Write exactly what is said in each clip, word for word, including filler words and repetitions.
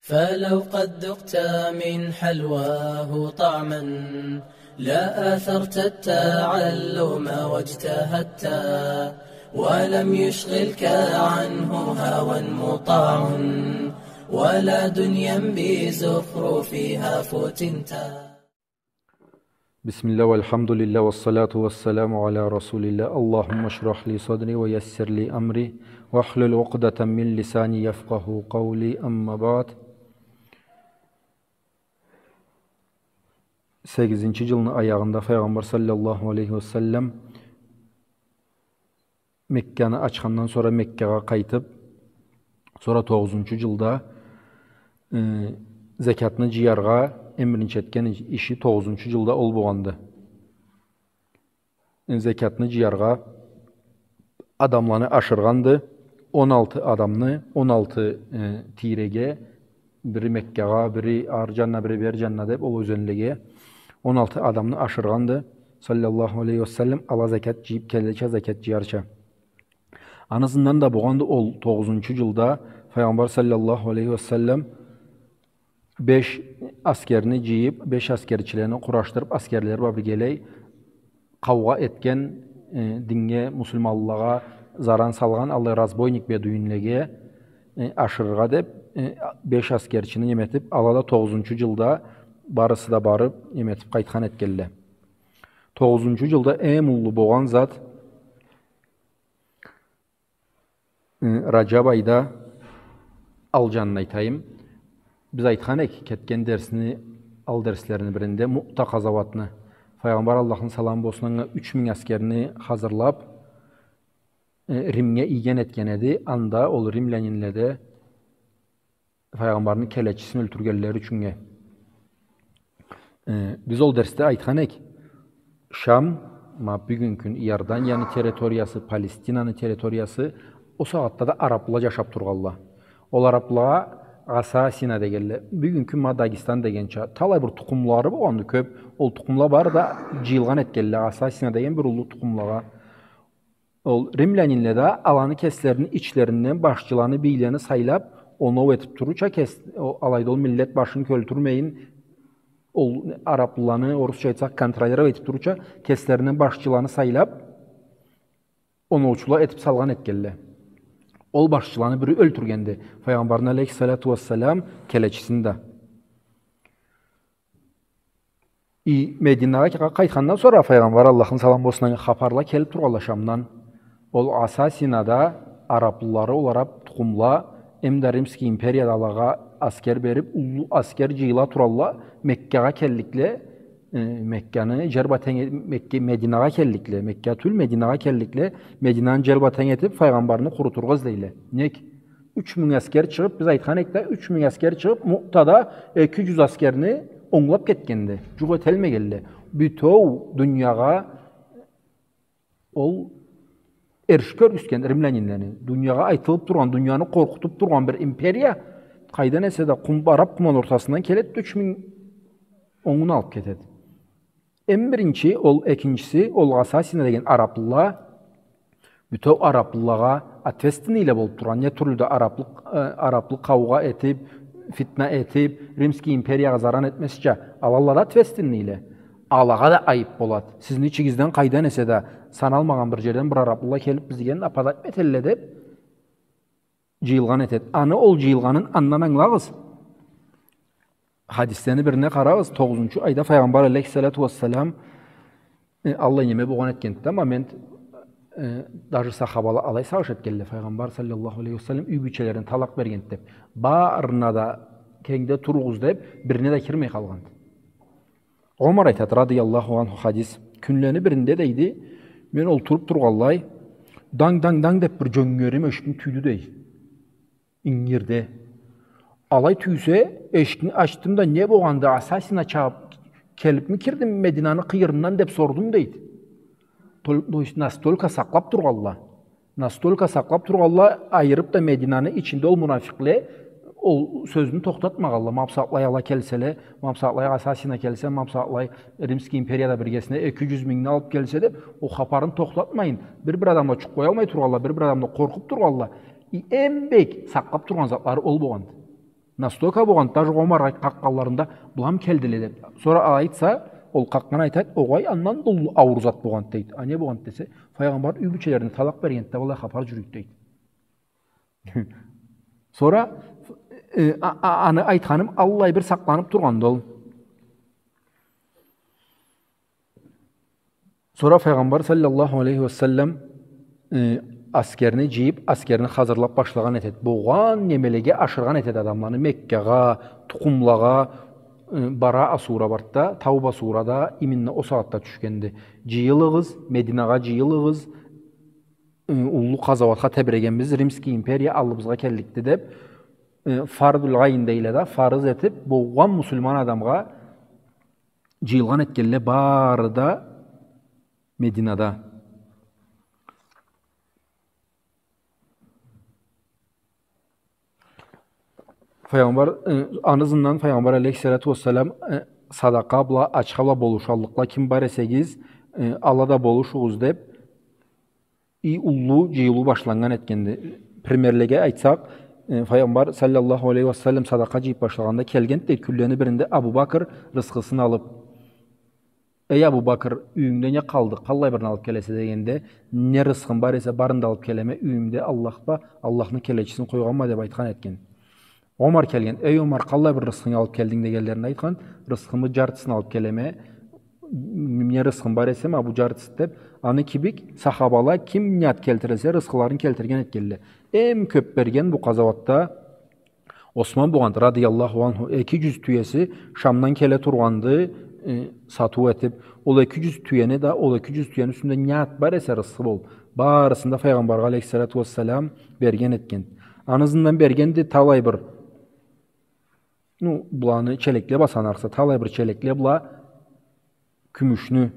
فلو قد ذقت من حلواه طعما لآثرت التعلم واجتهدت، ولم يشغلك عنه هوى مطاع ولا دنيا بزخرفها فتنت. بسم الله والحمد لله والصلاة والسلام على رسول الله. اللهم اشرح لي صدري ويسر لي أمري واحلل عقدة من لساني يفقهوا قولي. أما بعد. Сегизинчи джылны аягъында Файгъамбар саллаллаху алейхи ва саллам Мекканы ачхандан сора Меккагъа къайтып, сора тогъузунчу джылда, э, зекятны джыяргъа эмиринчи этген иши тогъузунчу джылда ол болгъанды. Э, зекятны джыяргъа адамланы ашыргъанды. Он алты адамны, он алты, э, тийреге, бири Меккагъа, бири ары джанына, бири бери джанына деп, ол ёзенлеге он алты адамны ашыргъанды, саллаллаху алейхи ва саллам, ала зекят джыйып келирча, зекят джыярча. Аны ызындан да болгъанды ол тогъузунчу джылда Файгъамбар саллаллаху алейхи ва саллам беш аскерни джыйып, беш аскерчилени къурашдырып, аскерлери бла биргелей къаугъа этген, э, диннге, муслиманлагъа заран салгъан аллай разбойник бедуинлеге, э, ашырыргъа деп, э, беш аскерчини неме этип, ала да тогъузунчу джылда барысы да барып, неме этип къайтхан этгелле. Тогъузунчу джылда эм уллу болгъан зат, Э, Раджаб айда, ал джанын айтайым. Биз айтхан эк, кетген дерсни, ал дерслерини биринде Муъта къазауатны. Файгъамбар, Аллахны саламы болсун анга, юч минг аскерни хазырлап, э, Римге ийген этген эди. Анда ол римлянинледе Файгъамбарны келечисин ёлтюргенлери ючюннге. Э, биз ол дерсде айтхан эк, Шам, ма, бюгюннгю кюн Иорданияны территориясы, Палестинаны территориясы, ол сагъатда да араплыла джашап тургъанла. Ол араплагъа Гъасасина дегенле. Бюгюннгю кюн, ма, Дагестан дегенча, талай бир тукъумлары болгъанды кёп. Ол тукъумла бары да джыйылгъан этгенле Гъасасина деген бир уллу тукъумлагъа. Ол римлянинле да аланы кеслерини ичлеринден башчыланы, бийлени сайлап, оноу этип турурча, кес-, о, алайда ол миллет башын кёлтюрмейин, ол араплыланы, орусча айтсакъ, контролировать этип турурча, кеслеринден башчыланы сайлап, оноучула этип салгъан этгенле. Ол башчыланы бири ёлтюргенди Файгъамбарны, алейхиссалату вассалам, келечисин да. И Мединагъа ка-, къайтхандан сора Файгъамбар, Аллахны саламы болсун анга, хапарла келип тургъанла Шамдан. Ол Гъасасинада араплылары, ол арап тукъумла, эм да Римский империяда алагъа аскер берип, уллу аскер джыйыла туралла, Меккагъа келликле, э, Мекканы джер бла тенг э-, Мекке-, Мединагъа келликле, Мекка тюл, Мединагъа келликле, Мединаны джер бла тенг этип, Файгъамбарны къурутургъа излейле. Нек? Юч минг аскер чыгъып, биз айтхан эдик да, юч минг аскер чыгъып, Муътада эки джюз аскерни онглап кетгенди. Джукъ этелмегенле. Бютеу дуниягъа ол эрши кёргюзтген римлянинлени. Дуниягъа айтылып тургъан, дунияны къоркъутуп тургъан бир империя, къайдан эсе да къум-, арап къуман ортасындан келеди, юч минг онгун алып кетеди. Эм биринчи, ол экинчиси, ол Гъасасина деген араплыла, бютеу араплылагъа ответственныйле болуп тургъан, не тюрлю да араплыкъ, э, араплыкъ къаугъа этип, фитна этип, Римский империягъа заран этмезча, алалла да ответственныйле. Алагъа да айып болад. Сизни ичигизден къайдан эсе да саналмагъан бир джерден бир араплыла келип, бизге нападать этелле деп, джыйылгъан этед. Аны ол джыйылгъанын андан ангылагъыз. Хадислени бирине къарагъыз, тогъузунчу айда Файгъамбар алейхиссалату вассалам, э, аллай неме болгъан этгенди да, момент, э, даже сахабала алай сагъыш этгенле, Файгъамбар саллаллаху алейхи ва саллам юй бийчелерине талакъ бергенди деп, барына да тенгде туругъуз деп, бирине да кирмей къалгъанды. Омар айтады, радыяллаху анху, хадис. Кюнлени биринде, дейди, мен олтуруп тургъанлай, данг, данг, данг деп бир джёнгерим эшикни тюйдю, дейди. Ингирде. Алай тюйсе, эшикни ачдым да, не болгъанды, Гъасасина чабып келипми кирди Мединаны къыйырындан деп сордум, дейди. Тол-, то есть, настолько сакълап тургъанла. Настолько сакълап тургъанла, айырып да Мединаны ичинде ол мунафикъле ол сёзню тохтатмагъанла. Ма бусагъатлай ала келселе, ма бусагъатлай Гъасасина келсе, ма бусагъатлай Римский империяда биргесине эки джюз мингни алып келсе деп, ол хапарын тохтатмайын. Бир-бир адамла джукъ къоялмай тургъанла, бир-бир адамла къоркъуп тургъанла. И эм бек сакълап тургъан затлары ол болгъанды. Настолько болгъанды, даже Омаргъа къакъгъанларында, «Былам келдиле», деп. Сора айтса, ол къакъгъан айтады, «Огъай, андан да уллу ауур зат болгъанды», дейди. А не болгъанды десе, Файгъамбар юй бийчелерине талакъ бергенди да, былай хапар джюрюйдю, дейди. Сора, э, а, а, аны айтханым, аллай бир сакъланып тургъанды ол. Сора Файгъамбар саллаллаху алейхи ва саллам, э, аскерни джыйып, аскерни хазырлап башлагъан этеди. Болгъан немелеге ашыргъан этеди адамланы. Меккагъа, тукъумлагъа, э, Бараа сура барды да, Тауба сура да именно ол сагъатда тюшгенди. Джыйылыгъыз, Мединагъа джыйылыгъыз, э, уллу къазауатха тебирегенбиз, Римский империя аллыбызгъа келликди деп, э, фардул айн дейле да, фарыз этип, болгъан муслиман адамгъа джыйылгъан этгенле бары да Мединада. Файгъамбар, э, аны ызындан Файгъамбар алейхиссалату уассалам, э, садакъа бла, ачха бла болушаллыкъла ким бар эсегиз, э, ала да болушугъуз деп, и уллу джыйылыу башланнган этгенди. Примерлеге айтсакъ, э, Файгъамбар саллаллаху алейхи ва саллам садакъа джыйып башлагъанда келгенди, дейди, кюнлени биринде Абу Бакр рысхысын алып, «Эй, Абу Бакр, юйюнгде не къалды, къаллай бирин алып келесе?» дегенде, «Не рысхым бар эсе, барын да алып келеме, юйюмде Аллах бла, Аллахны келечисин къойгъанма», деп айтхан этген. Омар келген, «Эй, Омар, къаллай бир рысхынгы алып келдинг?» дегенлеринде айтхан, «Рысхымы джартысын алып келеме, не рысхым бар эсе, ма бу джартысы», деп. Аны кибик сахабала ким ният келтире эсе, рысхыларын келтирген этгенле. Эм кёп берген бу къазауатда Осман болгъанды, радияллаху анху, эки джюз тюеси Шамдан келе тургъанды, э, сатыу этип. Ол эки джюз тюени да, ол эки джюз тюени юсюнде не зат бар эсе рысхы болуп, барысын да Файгъамбаргъа алейхиссалату уассалам берген этген. Аны ызындан бергенди талай бир, ну, быланы челекле бла санарыкъса, талай бир челекле бла кюмюшню.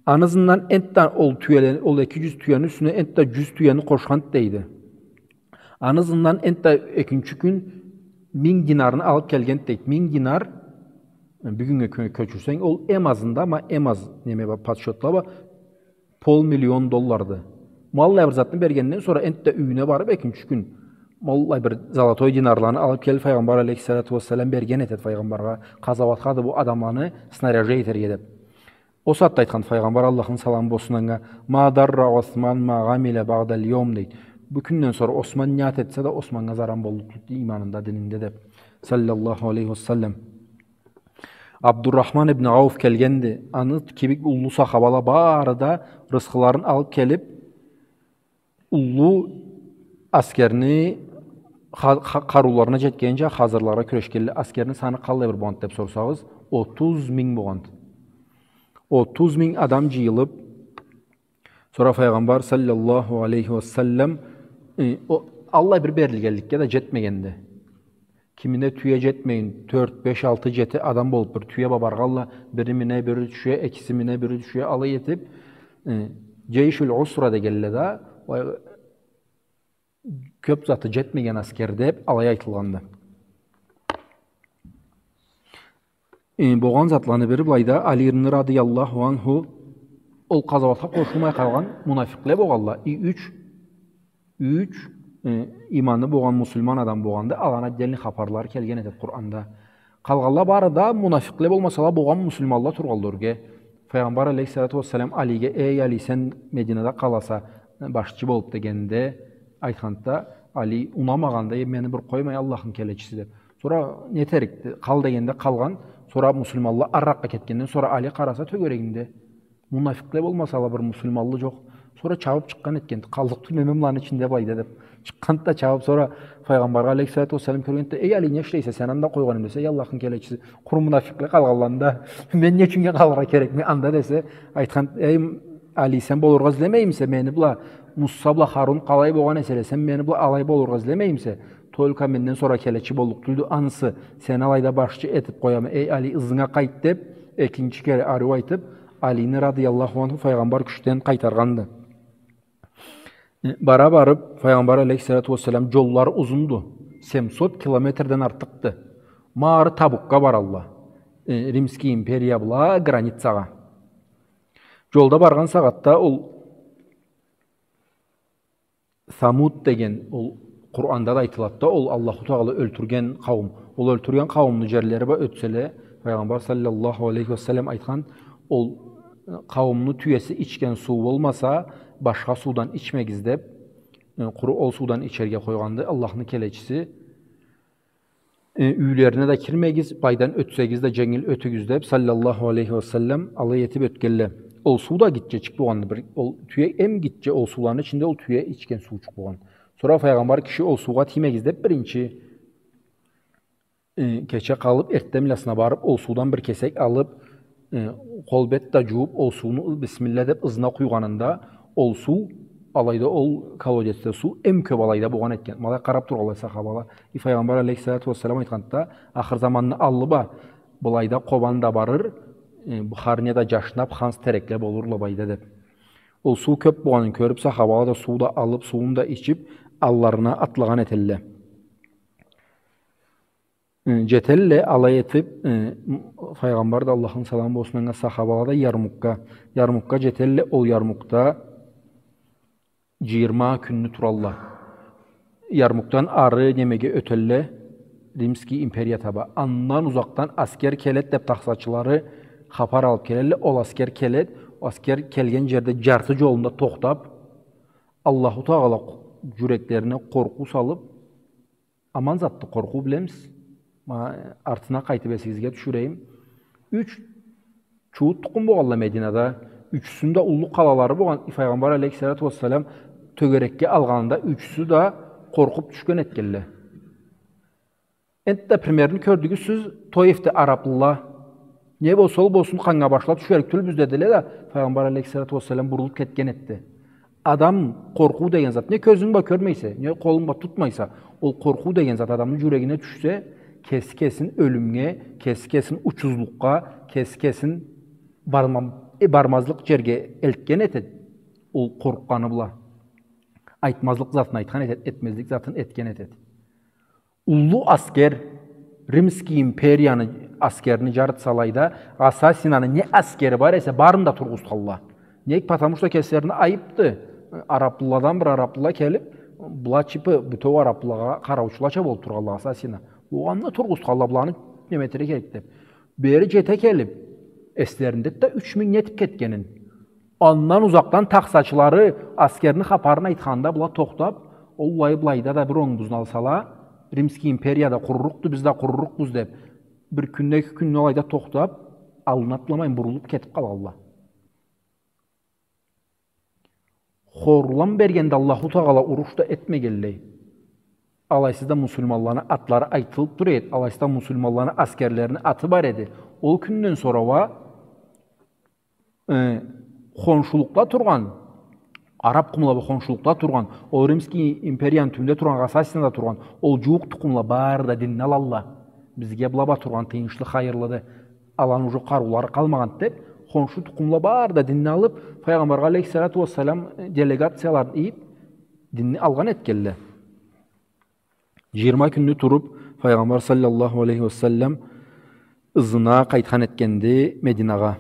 Аны ызындан энтда ол тюеле-, ол эки джюз тюени юсюне энтда джюз тюени къошханды, дейди. Аны ызындан энтда экинчи кюн минг динарны алып келгенди, дейди. Минг динар, бюгюннге кё-, кёчюрсенг, ол эм азында, ма эм аз неме ба, подсчётла ба, полмиллион долларды. Ма аллай бир затны бергенден сора энтда юйюне барып, экинчи кюн ма аллай бир золотой динарланы алып келип, Файгъамбар алейхиссалату уассалам берген этеди Файгъамбаргъа, къазауатхады бу адамланы снаряжать этерге деп. Ол сагъатда айтхан Файгъамбар, Аллахны саламы болсун анга: «Ма дарра Осман ма гъамила баъдал яум», дейди. Бу кюнден сора Осман не зат этсе да, Османнга заран боллукъ тюлдю иманында, дининде деп. Саллаллаху алейхи ва саллам. Абдуррахман ибн Ауф келгенди. Аны кибик уллу сахабала бары да рысхыларын алып келип, уллу аскерни ха-, ха-, къарыуларына джетгенча хазырларгъа кюрешгенле. Аскерни саны къаллай бир болгъанды деп сорсагъыз, отуз минг болгъанды. Отуз минг адам джыйылып, сора Файгъамбар саллаллаху алейхи ва саллам, э, о, аллай бир берилгенликге да джетмегенди. Кимине тюе джетмейин, тёрт, беш, алты, джети адам болуп бир тюе бла баргъанла, бири мине, бири тюше, экиси мине, бири тюше, алай этип, э, джейшул усра дегенле да, ой, кёп заты джетмеген аскер деп алай айтылгъанды. Э, болгъан затланы бири былайда, Али ибн радияллаху анху, ол къазауатха къошулмай къалгъан мунафикъле болгъанла, и юч, юч, э, иманы болгъан муслиман адам болгъанды, аланы отдельный хапарлары келген этеди Къуранда. Къалгъанла бары да мунафикъле болмасала, болгъан муслиманла тургъанла ёрге. Файгъамбар алейхиссалату уассалам Алиге: «Эй, Али, сен Мединада къаласа, башчы болуп», дегенде, айтханды да, Али унамагъанды: «Э, мени бир къоймай, Аллахны келечиси», деп. Сора не этерикди, къал дегенде къалгъан. Сора муслиманла арыракъгъа кетгенден сора Али къараса, тёгерегинде мунафикъле болмасала, бир муслиманлы джокъ. Сора чабып чыкъгъан этгенди. «Къаллыкъ тюлме мен буланы ичинде былайда», деп. Чыкъгъанды да чабып, сора Файгъамбаргъа алейхиссалату уассалам кёргенди да: «Эй, Али, не ишлейсе сен анда, къойгъан эмесе, эй, Аллахны келечиси, къуру мунафикъле къалгъанла анда. Мен не ючюннге къалыргъа керекме анда?» десе, айтхан: «Эй, Али, сен болургъа излемеймисе мени бла, Муса бла Харун къалай болгъан эселе, сен мени бла алай болургъа излемеймисе? Только менден сора келечи боллукъ тюлдю ансы. Сени алайда башчы этип къояма. Эй, Али, ызынга къайт», деп, экинчи кере ариу айтып, Алини радияллаху анху Файгъамбар кючден къайтаргъанды. Э, бара барып, Файгъамбар алейхиссалату уассалам, джоллары узунду. Семьсот километрден артыкъды. Ма ары Табукга баралла. Э, Римский империя бла границагъа. Джолда баргъан сагъатда ол Самуд деген ол Къуранда да айтылады да, ол Аллаху Тагъала ёлтюрген къауум. Ол ёлтюрген къауумну джерлери бла ётселе, Файгъамбар саллаллаху алейхи ва саллам айтхан, ол, э, къауумну тюеси ичген суу болмаса, башха суудан ичмегиз деб, э, къуру ол суудан ичерге къойгъанды Аллахны келечиси. Э, юйлерине да кирмегиз, былайдан ётсегиз да дженгил ётюгюз деб, саллаллаху алейхи ва саллам, алай этиб ётгелле. Ол суу да гитчечик болгъанды, бир, ол тюе эм гитче, ол сууланы ичинде ол тюе ичген суучукъ болгъан. Сора Файгъамбар киши ол суугъа тиймегиз деб биринчи, э, кече къалыб, эртденбласына барыб, ол суудан бир кесек алыб, э, къол-бет да джууб, ол сууну бисмилла деб ызына къуйгъанында, ол суу, алайда ол колодецде суу эм кёб алайда болгъан этген. Ма алай къараб тургъанлай сахабала. И Файгъамбар алейхиссалату уассалам айтханды да, ахыр заманны аллы бла, былайда Къобан да барыр, э, Бухарне да джашнаб, ханс терекле болурла былайда деб. Ол суу кёб болгъанын кёрюб, сахабала да суу да алыб, сууну да ичиб, алларына атлагъан этелле. Э, джетелле, алай этиб, э, м-, Файгъамбар да, Аллахны саламы болсун анга, сахабала да Ярмукга. Ярмукга джетелле, ол Ярмукда джыйырма кюнню туралла. Ярмукдан ары немеге ётелле, Римский империя таба. Андан узакъдан аскер келед деб, тахсачылары хапар алыб келелле, ол аскер келед, ол аскер келген джерде джарты джолунда тохтаб, Аллаху Тагъала джюреклерине къоркъуу салыб, аман затды къоркъуу, билемисиз. Ма, артына къайтыб эсигизге тюшюрейим. Юч чуут тукъум болгъанла Мединада. Ючюсюню да уллу къалалары болгъан, Файгъамбар алейхиссалату уассалам тёгерекге алгъанында ючюсю да къоркъуб тюшген этгелле. Энтда примерни кёрдюгюз сиз, Тоифде араблыла. Не болса ол болсун, къаннга башлаб тюшерик тюлбюз дедиле да, Файгъамбар алейхиссалату уассалам бурулуб кетген этди. Адам къоркъуу деген зат, не кёзюнг бла кёрмейсе, не къолунг бла тутмайса, ол къоркъуу деген зат адамны джюрегине тюшсе, кеси кесин ёлюмге, кеси кесин учузлукъгъа, кеси кесин барма-, э, бармазлыкъ джерге элтген этед. Ол къоркъгъаны бла. Айтмазлыкъ затын айтхан этед, этмезлик затын этген этед. Уллу аскер, Римский империяны аскерини джарытса алайда, Гъасасинаны не аскери бар эсе, барын да тургъузтхалла. Нек? Потому что кеслерине айыбды. Араблыладан бир араблыла келиб, была, типа, бютеу араблылагъа къараучулача болуб тургъалла Гъасасина. Огъанны тургъузтхалла, быланы неме этерге керек деб. Бери джете келиб, эслеринде да юч минг нетиб кетгенин. Андан узакъдан тахсачылары аскерини хапарын айтханда, была тохтаб, оллахий, былайда да бир онгубузну алсала, Римский империя да къурурукъду, биз да къурурукъбуз деб, бир кюнню, эки кюнню алайда тохтаб, аллына атламайын бурулуб кетиб къалгъалла. Хорлам бергенде Аллаху Тагъала уруш да этмегенлей. Алайсыз да муслиманланы атлары айтылыб тура эди, алайсыз да муслиманланы аскерлерини аты бар эди. Ол кюнден сора уа э, хоншулукъда тургъан, араб къумла бла хоншулукъда тургъан, ол Римский империяны тюбюнде тургъан, Гъасасинада тургъан, ол джууукъ тукъумла бары да динни алалла. Бизге была бла тургъан тыйыншлы, хайырлыды. Аланы уже къарыулары къалмагъанды деб, хоншу тукъумла бары да динни алыб, Файгъамбаргъа алейхиссалату уассалам, э, делегацияларын ийиб, динни алгъан этгелле. Джыйырма кюнню туруб, Файгъамбар саллаллаху алейхи ва саллам ызына къайтхан этгенди Мединагъа.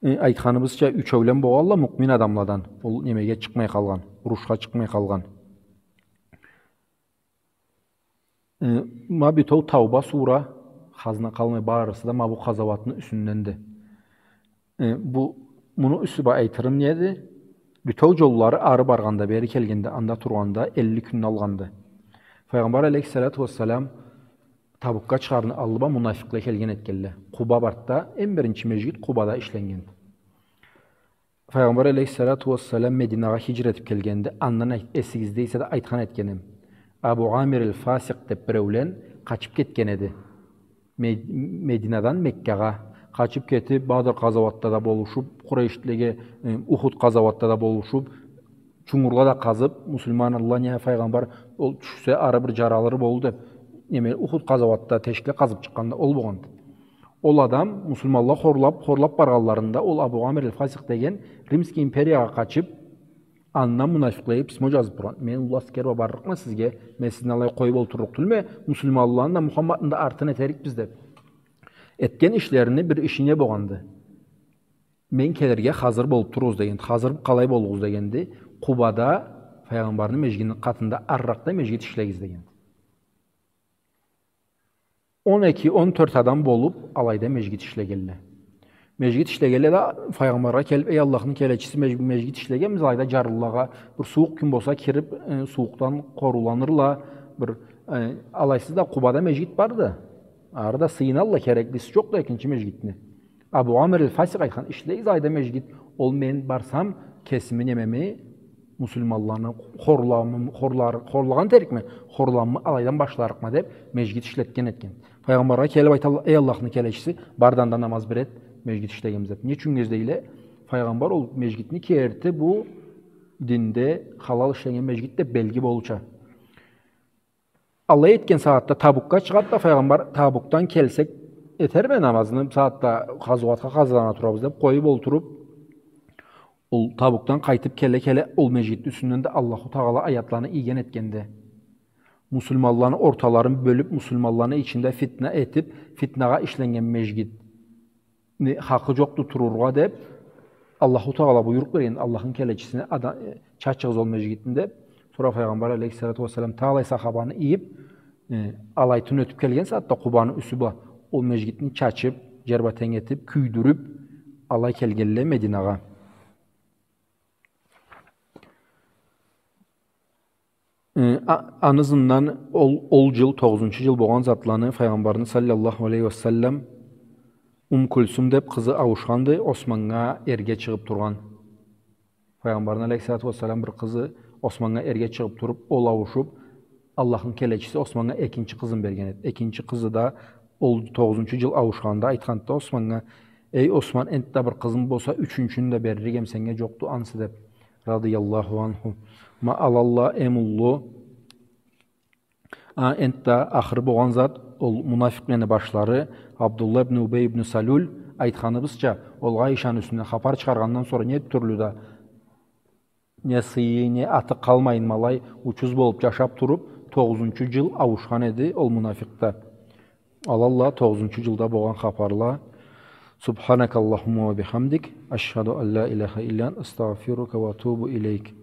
Э, айтханыбызча, ючеулен болгъалла муъмин адамладан. Ол немеге чыкъмай къалгъан, урушха чыкъмай къалгъан. Э, ма бютеу Тауба сура, хазна къалмай, барысы да ма бу къазауатны юсюнденди. Э, бу, муну юсю бла айтырым неди? Бютеу джоллары ары баргъанда, бери келгенде, анда тургъанда элли кюнню алгъанды. Файгъамбар алейхиссалату уассалам Табукга чыгъарны аллы бла мунафикъле келген этгелле. Къуба барды да, эм биринчи межгит Къубада ишленген. Файгъамбар алейхиссалату уассалам Мединагъа хиджра этиб келгенде, андан айт-, эсигизде эсе да айтхан этгеним. Абу Амир аль-Фасикъ деб биреулен къачыб кетген эди. Ме-, Мединадан Меккагъа къачыб кетиб, Бадр къазауатда да болушуб, Къурейшлеге, э, Ухуд къазауатда да болушуб, чунгурла да къазыб, муслиманла, не Файгъамбар, ол тюшсе, ары бир джаралыр болур деб, неме, Ухуд къазауатда тешикле къазыб чыкъгъанда ол болгъанды. Ол адам, муслиманла хорлаб, хорлаб баргъанларында, ол Абу Амир аль-Фасикъ деген Римский империягъа къачыб, андан мунафикълеге письмо джазыб тургъан. Мен уллу аскер бла барлыкъма сизге, мен сизни алай къоюб олтурлукъ тюлме, муслиманланы да, Мухаммадны да артын этерикбиз деб. Этген ишлерини бир иши не болгъанды? Мен келирге хазыр болуб туругъуз дегенди. Хазыр къалай болугъуз дегенди. Къубада Файгъамбарны межгитни къатында арыракъда межгит ишлегиз деген. Он эки, он тёрт адам болуп, алайда межгит ишлегелле. Межгит ишлегелле да, Файгъамбаргъа келип: «Эй Аллахны келечиси, меж-, межгит ишлегенбиз, алайда джарлылагъа, бир сууукъ кюн болса, кирип, э, сууукъдан къорууланырла, бир, э, алайсыз да Къубада межгит барды. Ары да сыйыналла, кереклиси джокъду экинчи межгитни». Абу Амр аль-Фасикъ айтхан: «Ишлегиз алайда межгит, ол мен барсам, кесими немеми, муслиманланы хорлам-, хорлар-, хорлагъан этерикме, хорламамы алайдан башларыкъма», — деп, межгит ишлетген этген. Файгъамбаргъа келип айталла: «Эй Аллахны келечиси, бар да анда намаз бир эт, межгит ишлегенбиз», — деп. Не ючюн излейле? Файгъамбар ол межгитни керти бу динде халал ишленнген межгит деп белги болурча. Алай этген сагъатда Табукга чыгъады да Файгъамбар: «Табукдан келсек, этерме намазны, бусагъатда хазауатха хазырлана турабыз», — деп къоюп олтуруп, ол Табукдан къайтып келе-келе, ол межгитни юсюнден да Аллаху Тагъала аятланы ийген этгенди. Муслиманланы орталарын бёлюп, муслиманланы ичинде фитна этип, фитнагъа ишленнген межгит не хакъы джокъду турургъа деп, Аллаху Тагъала буйрукъ берген, Аллахны келечисине ада-, э, чачыгъыз ол межгитни деп. Сора Файгъамбар алейхиссалату уассалам талай сахабаны ийип, э, алайтын ётюп келген сагъатда Къубаны юсю бла ол межгитни чачып, джербатенг этип, кюйдюрюп, алай келгелле Мединагъа. Э, а-, аны ызындан ол, ол джыл, тогъузунчу джыл болгъан затланы Файгъамбарны саллаллаху алейхи ва саллам Ум Кульсум деп къызы ауушханды, Османнга эрге чыгъып тургъан. Файгъамбарны алейхиссалату уассалам бир къызы Османнга эрге чыгъып туруп, ол ауушуп, Аллахны келечиси Османнга экинчи къызын берген эди. Экинчи къызы да ол тогъузунчу джыл ауушханда айтханды Османнга: «Эй Осман, энтда бир къызым болса, ючюнчюню да беририк эм сеннге, джокъду ансы», — деп. Радыяллаху анху. Ма алалла эм уллу. А, энтда ахыры болгъан зат, ол мунафикълени башлары, Абдулла ибн Убей ибн Салюль, айтханыбызча, ол Айшаны юсюнден хапар чыгъаргъандан сора не тюрлю да не сыйы, не аты къалмайын ма алай, учуз болуп джашап туруп, тогъузунчу джыл ауушхан эди ол мунафикъ да. Алалла, тогъузунчу джылда болгъан хапарла. سبحانك اللهم وبحمدك، أشهد أن لا إله إلا أنت، أستغفرك وأتوب إليك.